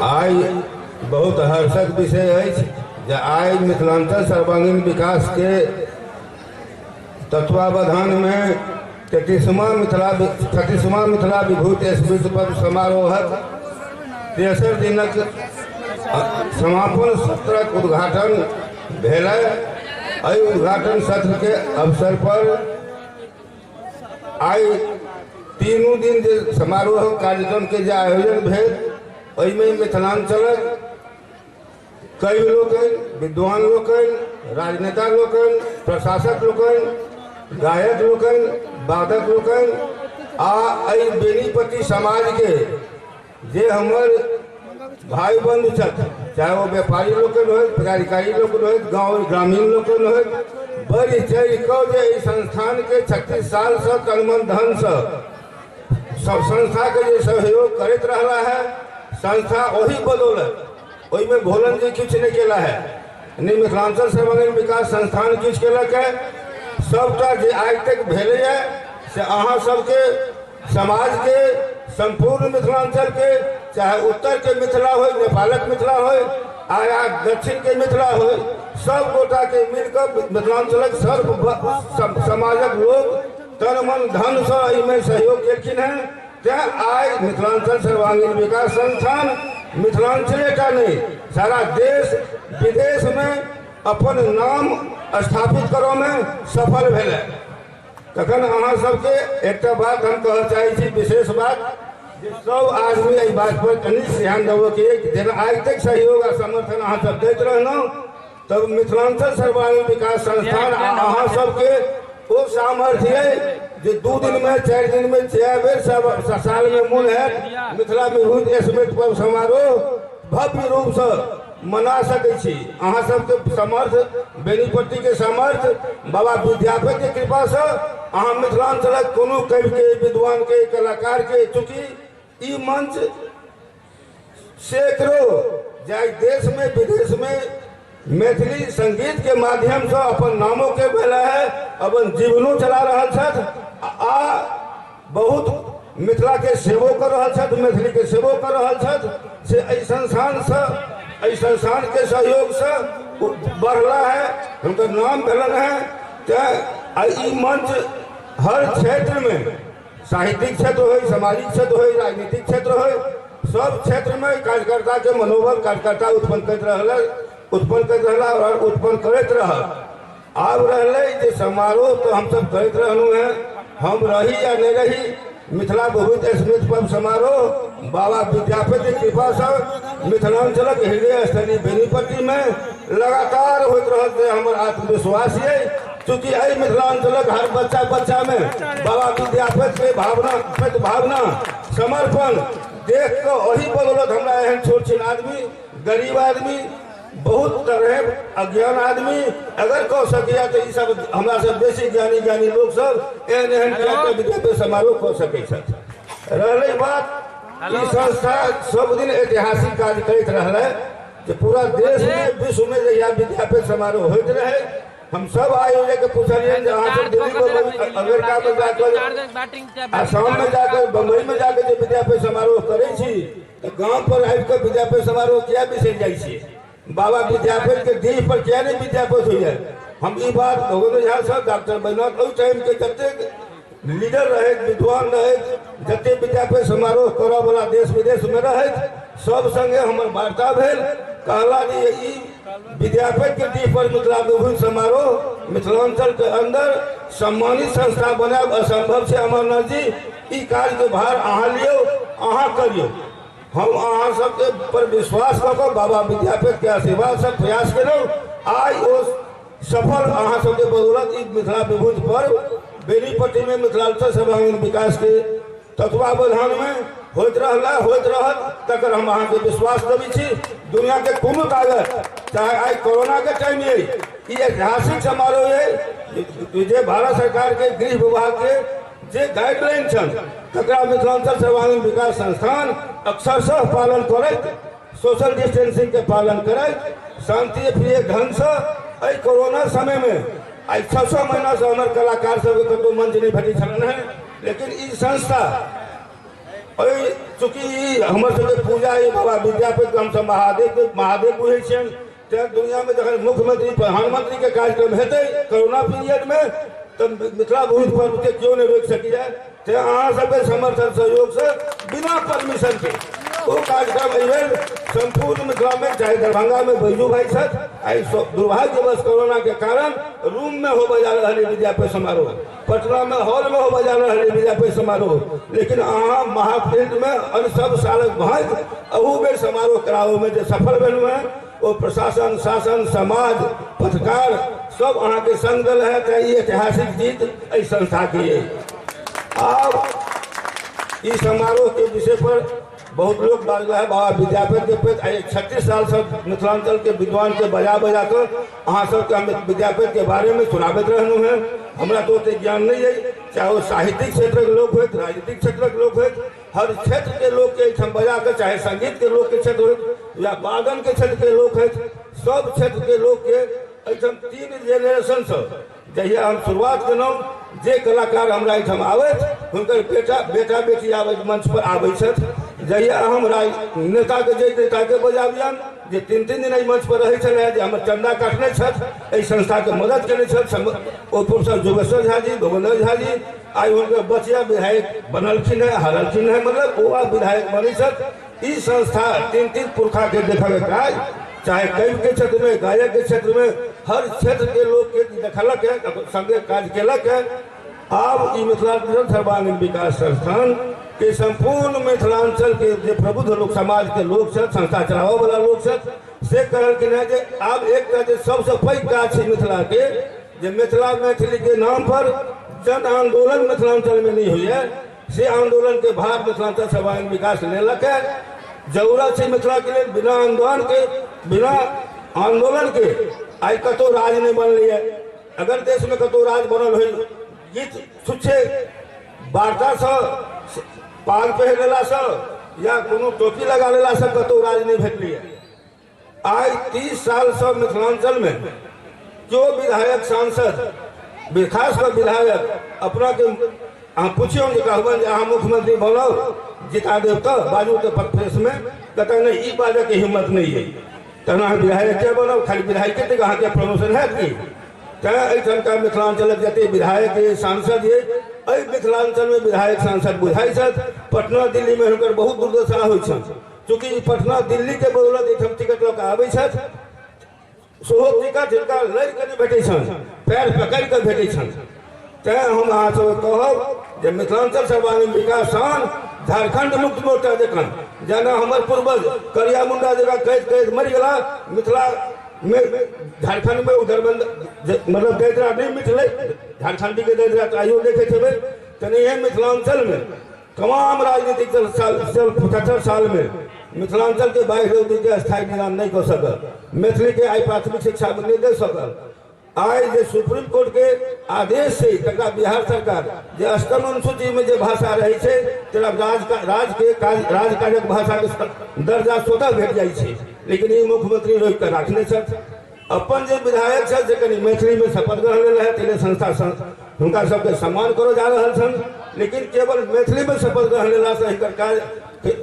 आइ बहुत हर्षक विषय अछि जे आइ मिथिलांचल सर्वांगीण विकासके तत्वावधानमे 33वां मिथिला 36वां मिथिला विभूति स्मृति पर्व समारोहक तेसर दिनक समापन सत्रक उद्घाटन भेलै। एहि उद्घाटन सत्रके अवसर पर आइ तीनू दिन जे समारोह कार्यक्रमके जे आयोजन भेल ओहिमे मिथिलांचलक कवि लोकनि, विद्वान लोकनि, राजनेता लोकनि, प्रशासक लोकनि, गायक लोकनि, वादक लोकनि आ एहि बेनीपट्टी समाजके जे हमर भाई बंधु छथि, चाहे ओ व्यापारी लोकनि होथि, पदाधिकारी लोकनि होथि, गाँव ग्रामीण लोकनि होथि, बढ़ि चढ़ि कऽ जे एहि संस्थानके 36 सालसँ तन मन धनसँ सब संस्थाके जे सहयोग करैत रहला है, संस्था ओही बदौलत, ओहिमे भोलन जी किछु नहि केला है, नहि मिथिलांचल सर्वांगीण विकास संस्थान किछु केलक है। सबटा जे आइ तक भेलैए से अहाँ सबके समाजके, सम्पूर्ण मिथिलांचलके, चाहे उत्तरके मिथिला होइ, नेपालक मिथिला होइ आ या दक्षिणके मिथिला होइ, सब गोटाके मिलकऽ मिथिलांचलक सर्व समाजक लोक तन मन धनसँ एहिमे सहयोग केलखिन हेँ। तेँ आइ मिथिलांचल सर्वांगीण विकास संस्थान मिथिलांचलेटा नहि, सारा देश विदेशमे अपन नाम स्थापित करऽमे सफल भेलै। तखन अहाँ सबके एकटा बात हम कहऽ चाहै छी, विशेष बात, जे सब आदमी एहि बात पर कनि ध्यान देबऽके अछि। जेना आइ तक सहयोग आ समर्थन अहाँ सब दैत रहलहुँ, तब मिथिलांचल सर्वांगीण विकास संस्थान आ अहाँ सबके ओ सामर्थ्य अइ जे 2 दिनमे 4 दिनमे 6 बेर सब सालमे मोन हैत मिथिला विभूति स्मृति पर्व समारोह भव्य रूपसँ मना सकै छी। अहाँ सबके समर्थ, बेनीपट्टीके सामर्थ्य, बाबा विद्यापतिके कृपासँ अहाँ मिथिलांचलक कोनो कविके, विद्वानके, कलाकारके, चूँकि ई मंच सैकड़ों जाहि देशमे विदेशमे मैथिली संगीतके माध्यमसँ अपन नामोके भेल है, अपन जीवनो चला रहल छथि आ बहुत मिथिलाके सेवो कऽ रहल छथि, मैथिलीके सेवो कऽ रहल छथि, से एहि संस्थानसँ, एहि संस्थानके सहयोगसँ बढ़ला है, हुनकर नाम भेलनि हेँ। तेँ ई मंच हर क्षेत्रमे, साहित्यिक क्षेत्र होइ, सामाजिक क्षेत्र होइ, राजनीतिक क्षेत्र होइ, सब क्षेत्रमे कार्यकर्ताके मनोबल कार्यकर्ता उत्पन्न करैत रहलै, उत्पन्न करैत रहला आओर उत्पन्न करैत रहल। आब रहलै जे समारोह तऽ हमसब करैत रहलहुँ हेँ, हम रही या नहि रही, मिथिला विभूति स्मृति पर्व समारोह बाबा विद्यापति कृपासँ मिथिलांचलक हृदय स्थली बेनीपट्टीमे लगातार होइत रहल, से हमर आत्मविश्वास ये। चूँकि एहि मिथिलांचलक हर बच्चा बच्चामे बाबा विद्यापतिके भावना, भावना, समर्पण देख कऽ ओही बदौलत हमरा एहन छोट छिन आदमी, गरीब आदमी, बहुत तरह अज्ञान आदमी अगर कह सकैया तऽ ई सब हमरा से बेसी ज्ञानी ज्ञानी लोक सब एहन एहन कएटा विद्यापति समारोह कऽ सकै छथि। रहलै बात, ई संस्था सब दिन ऐतिहासिक काज करैत रहलै जे पूरा देशमे विश्वमे जहिया विद्यापति समारोह होइत रहै, हम सब आयोजक के पूछलियनि जे अहाँ सब दिल्ली बम्बई अमेरिका में जाकर, आसाम में जाकर, बम्बई में जाकर जे विद्यापति समारोह करै छी तऽ गाँव पर आबि कऽ विद्यापति समारोह किया बिसरि जाइ छियै? बाबा विद्यापति के डीह पर किया नहि विद्यापति होइए? हम ई बात भगवत झा सर, डॉक्टर बैद्यनाथ, ओहि टाइम के जतेक लीडर रहैत, विद्वान रहैत, जतेक विद्यापति समारोह करऽ वाला देश विदेश में रहैत, सब संगे हमर वार्ता भेल। कहला जे ई विद्यापति के डीह पर मिथिला विभूति समारोह मिथिलांचल के अंदर सम्मानित संस्था बनायब असंभव छै। अमरनाथ जी, ई काज के भार अहाँ लियौ, अहाँ करियौ। हम अहाँ सबके पर विश्वास कऽ कऽ बाबा विद्यापति के आशीर्वाद से प्रयास केलहुँ। आइ ओ सफल अहाँ सबके बदौलत ई मिथिला विभूति पर्व बेनीपट्टी में मिथिलांचल सर्वांगीण विकास के तत्वावधान में होइत रहला, होइत रहत, तकर हम अहाँके विश्वास देबै छी। दुनिया के कोनो ताकत, चाहे आइ कोरोना के टाइम अइ, ई ऐतिहासिक समारोह अइ जे भारत सरकार के गृह विभाग के जे गाइडलाइन छनि तकरा मिथिलांचल सर्वांगीण विकास संस्थान अक्षरशः पालन करैत, सोशल डिस्टेंसिंग के पालन करैत, शांति प्रिय ढंगसँ एहि कोरोना समयमे आइ 6 महीनासँ हमर कलाकार सबके कतहु मंच नहि भेटै छलनि हेँ, लेकिन ई संस्था एहि चूँकि ई हमर सबके पूजा अइ बाबा विद्यापतिके, हमसब महादेवके महादेव बुझै छियनि। तेँ दुनिआँमे जखन मुख्यमंत्री प्रधानमंत्रीके कार्यक्रम हेतै कोरोना पीरियडमे तऽ मिथिला भूमि पर्वके केओ नहि रोकि सकैए। तेँ अहाँ सबके समर्थन सहयोगसँ बिना परमिशनके ओ कार्यक्रम एहिबेर सम्पूर्ण मिथिलामे, चाहे दरभंगामे बैजू भाई छथि, आइ दुर्भाग्यवश कोरोनाके कारण रूममे होबय जा रहल है विद्यापति समारोह, पटनामे हॉलमे होबय जा रहल है विद्यापति समारोह, लेकिन अहाँ महाफील्डमे अन्य सब सालक भाँति अहू बेर समारोह कराबऽमे जे सफल भेलहुँ हेँ, ओ प्रशासन, शासन, समाज, पत्रकार सब अहाँके संग दल है। तेँ ई ऐतिहासिक जीत एहि संस्थाके अइ। आब ई समारोहके विषय पर बहुत लोग बाजल है। बाबा विद्यापति के प्रति आइ 36 सालसँ मिथिलांचलके विद्वानके बजा बजा कऽ अहाँ सबके हम विद्यापति के बारेमे सुनाबैत रहलहुँ हेँ। हमरा तऽ ओतेक ज्ञान नहि अइ, चाहे ओ साहित्यिक क्षेत्रक लोक होथि, राजनीतिक क्षेत्रक लोक होथि, हर क्षेत्र के लोग के एहिठाम बजा कऽ, चाहे संगीत के लोक के क्षेत्र होथि या वादन के क्षेत्र के लोक होथि, सब क्षेत्र के लोक के एहिठाम 3 जेनरेशनसँ जहिया हम शुरुआत केलहुँ, जे कलाकार हमरा एहिठाम आबथि हुनकर बेटा बेटा बेटी आबैत मंच पर आबै छथि। जहिया हम नेताके जे नेताके बजाबियनि जे 3-3 दिन एहि मंच पर रहै छलै, जे हमर चंदा काटने छथि, एहि संस्थाके मदद केने छथि, ओ प्रोफेसर जोगेश्वर झा जी, भुवनेन्द्र झा जी, आइ हुनकर बचिया विधायक बनलखिन हेँ, हारलखिन हेँ, मतलब ओ आब विधायक बनै छथि। ई संस्था 3-3 पुरखाके देखऽके काज, चाहे कवि के क्षेत्र में, गायक के क्षेत्र में, हर क्षेत्र के लोग के देखलक है, संगे काज केलक है। आब ई मिथिलांचल सर्वांगीण विकास संस्थान के संपूर्ण मिथिलांचल के जे प्रबुद्ध लोक, समाज के लोग छथि, संस्था चलाबऽ वाला लोग छथि, से कहलखिन हेँ जे आब एकटा जे सबसँ पैघ काज छै मिथिला के, जे मिथिला मैथिली के नाम पर जन आंदोलन मिथिलांचल में नहीं होइए, से आंदोलन के भार मिथिलांचल सर्वांगीण विकास लेलक है। जरूरत है मिथिला के लिए बिना आंदोलन के, बिना आंदोलन के आइ कतौ राज नहीं बनल है। अगर देश में कतौ राज बनल हो, गीत छुच्छे वार्ता से पाग पहिर लेला से या कोनो टोपी लगा लेला से कतौ राज नहीं भेटली है। आइ 30 साल से मिथिलांचल में जो विधायक सांसद, खास कर विधायक, अपना के अहाँ पुछियौ जे कहबनि जे अहाँ मुख्यमंत्री बनब जिता देब तऽ बाजू तऽ प्रेस में कहता नहीं, ई बाजऽ के हिम्मत नहीं है, तहन अहाँ विधायक किया बनब? खाली विधायके तक अहाँके प्रमोशन हैत की? तैँ एहिठामका मिथिलांचलक जते विधायक ये सांसद ये, एहि मिथिलांचलमे विधायक सांसद बुझाइ छथि, पटना दिल्लीमे हुनकर बहुत दुर्दशा होइ छनि। चूँकि पटना दिल्ली के बदौलत एहिठाम टिकट लऽ कऽ आबै छथि, सेहो टिकट हिनका लड़ि कऽ नहि भेटै छनि, पैर पकड़ि कऽ भेटै छनि। तैँ हम अहाँ सबके कहब जे मिथिलांचल सर्वांगीण विकास सन झारखंड मुक्त मोर्चा जखन, जेना हमर पूर्वज करिया मुंडा जकाँ कहैत कहैत मरि गेला, मिथिला में झारखंड में उधर मतलब दरिद्रा नहि मिटलै, झारखंडी के दरिद्रा तऽ आइयो देखैत हेबै, तेनाहिए मिथिलांचल में तमाम राजनीतिक दल साल 75 साल में मिथिलांचल के बाढ़ि रौदी के स्थायी निदान नहीं कऽ सकल, मैथिली के आइ प्राथमिक शिक्षा में नहीं दे सकल। आइ जे सुप्रीम कोर्ट के आदेश छै तकरा बिहार सरकार जे अष्टम अनुसूची में जे भाषा रहै छै तकरा राज के काज, राजकाजक भाषा के दर्जा स्वतः भेट जाइ छै, लेकिन ई मुख्यमंत्री रोकि कऽ राखने छथि। अपन जे विधायक छथि से कनि मैथिलीमे शपथ ग्रहण लेने रहथि, ताहि संस्था हुनका सबके सम्मान करऽ जा रहल छनि, लेकिन केवल मैथिलीमे शपथ ग्रहण लेलासँ हिनकर कार्य,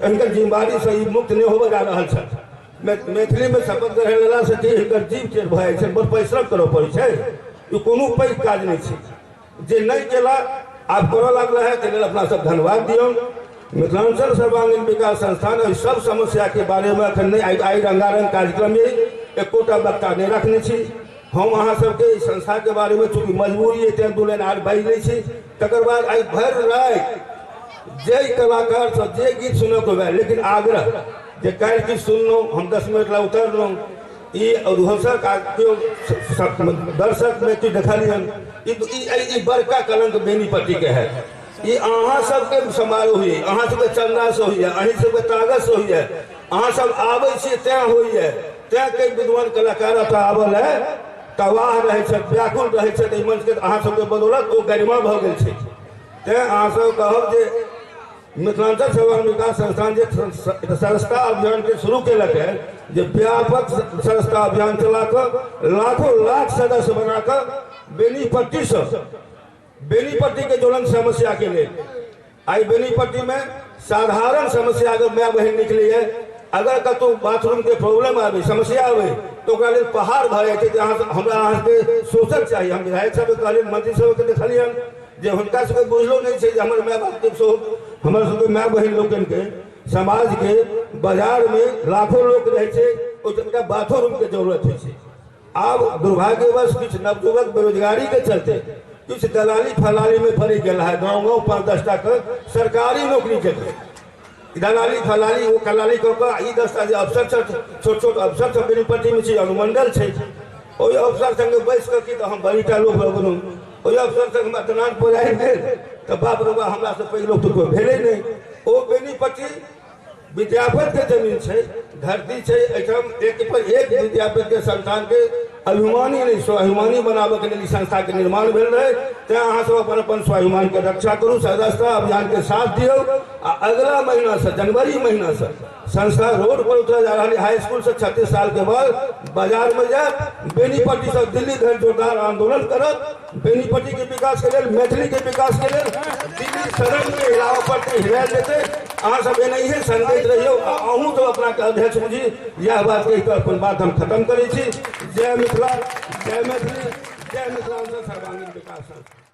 हिनकर जिम्मेवारीसँ ई मुक्त नहि होबऽ जा रहल छथि। मैथिलीमे शपथ ग्रहण लेलासँ कि हिनकर जीव टेढ़ भऽ जाइ छै, बड़ परिश्रम करऽ पड़ै छै, ई कोनो पैघ काज नहि छै। जे नहि केला आब करऽ लागल है, ताहि लेल अपना सब धन्यवाद दियौन। मिथिलांचल सर्वांगीण विकास संस्थान एहि सब समस्या के बारे में अखन नहि, आइ रंगारंग कार्यक्रम अइ, एकोटा वक्ता नहि रखने छी। हम अहाँ सबके एहि संस्था के बारे में चूँकि मजबूरी अइ तेँ 2 लाइन आर बाजि लै छी। तकर बाद आइ भरि राति जे कलाकार सब जे गीत सुनऽके हुए, लेकिन आग्रह जे काल्हि गीत सुनलहुँ हम 10 मिनट ला उतरलहुँ, ई उद्घोषक आ केओ दर्शक में केओ देखलियन, ई बड़का कलंक बेनीपट्टी के है। ई अहाँ सबके समारोह होइए, अहाँ सबके चंदा से होइए, अहीं सबके ताकत से होइए, अहाँ सब आबै छियै तैं होइए, तैं कई विद्वान कलाकार एतऽ आबल है तबाह रहै छथि, व्याकुल रहै छथि। एहि मंचके अहाँ सबके बदौलत ओ गरिमा भऽ गेल छै। तैं अहाँ सब कहब जे मिथिलांचल सेवा विकास संस्थान जे सदस्यता अभियान के शुरू केलक है, जे व्यापक सदस्यता अभियान चला कऽ लाखों लाख सदस्य बना कऽ बेनीपट्टी से बेनीपट्टी के ज्वलंत समस्या के लेल आइ बेनीपट्टी में साधारण समस्या अगर माय बहिन निकलैए, अगर कतहु बाथरूमके प्रॉब्लम आबै, समस्या आबै, तऽ ओकरा लेल पहाड़ भऽ जाइ छै। जे अहाँ हमरा अहाँके सोचक चाही। हम विधायक सबके कहलियनि, मंत्री सबके देखलियनि जे हुनका सबके बुझलो नहि छै जे हमर माय बापके सेहो, हमर सबके माय बहिन लोकनिके समाजके बाजारमे लाखो लोक रहै छै, ओहि बाथरूमके जरूरत होइ छै। आब दुर्भाग्यवश किछु नवयुवक बेरोजगारी के चलते किछु दलाली फलाली में पड़ि गेल है। गाँव गाँव 5-10 टा के सरकारी नौकरी के दलाली फलाली ओ कलाली कऽ कऽ ई 10 टा जे अफसर छथि, छोट छोट अफसर सब बेनीपट्टीमे छै, अनुमंडल छै, ओहि अफसर संगे बैस कऽ की तऽ हम बड़ीटा लोक भऽ गेलहुँ। ओहि अफसर संग हमरा दलान पर आबि गेल तऽ बाप रे बाप, हमरासँ पैघ लोक तऽ कोइ भेलै नहि। ओ बेनीपट्टी विद्यापति के जमीन छै, धरती छै। एहिठाम एक पर एक विद्यापति के संतान के अभिमानी नहि, स्वाभिमानी बनाबऽ के लेल ई संस्था के निर्माण भेल रहे। तें अहाँ सब अपन अपन स्वाभिमान के रक्षा करू, सदस्यता अभियान के साथ दियौ। आ अगला महीना से, जनवरी महीना से संस्था रोड पर उतरल जा रहा है। हाई स्कूल से 36 साल के बाद बाजार में जायत, बेनीपट्टी से दिल्ली धरि जोरदार आंदोलन करत। बेनीपट्टी के विकास के लेल, मैथिली के विकास के लेल दिल्ली सदन के हिलाबऽ पड़तै, हिलायल जेतै। अहाँ सब एनाहिए संदेश रहियौ आ अहूँ सब अपना के अध्यक्ष बुझी। इएह बात कहि कऽ अपन बात हम खत्म करै छी। जय मिथिला, जय मैथिली, जय मिथिलांचल सर्वांगीण विकास संस्था।